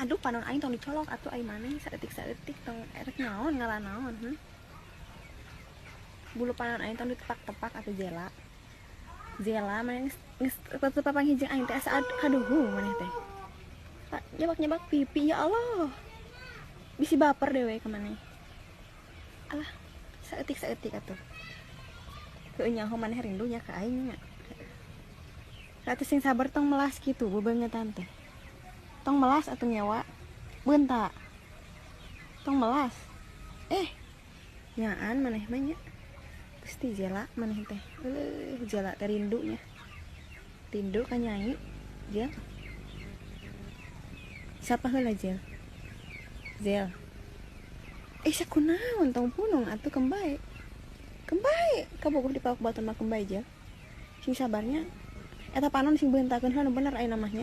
Aduh, panon aing tong dicolok atuh, aing maneh saeutik-saeutik tong erek naon ngala naon, Bulu panon aing tong ditepak-tepak atuh, Jela. Jela, maneh geus geus papanggih jeung aing teh asa kaduhung maneh teh. Nyebak-nyebak pipi, ya Allah. Bisi baper dewe ka maneh. Alah, saeutik-saeutik atuh. Heueuh, nyaho maneh rindu nya ka aing nya. Atuh sing sabar, tong melas kitu bebeungetan teh. Tong melas atuh ngewa. Beunta. Tong melas. Eh. Nyaan maneh mah nya. Gusti, Jela maneh teh. Eueuh, Jela teh rindu nya. Rindu ka Nyai. Jel. Siapa heula, Jel? Jel. Eh, sakunaon, tong punung atuh, kembae. Kembae, kabogoh dipalak batur mah kembae, Jel. Sing sabarnya. Eta panon sing beuntakeun heula nu bener ayeuna mah nya.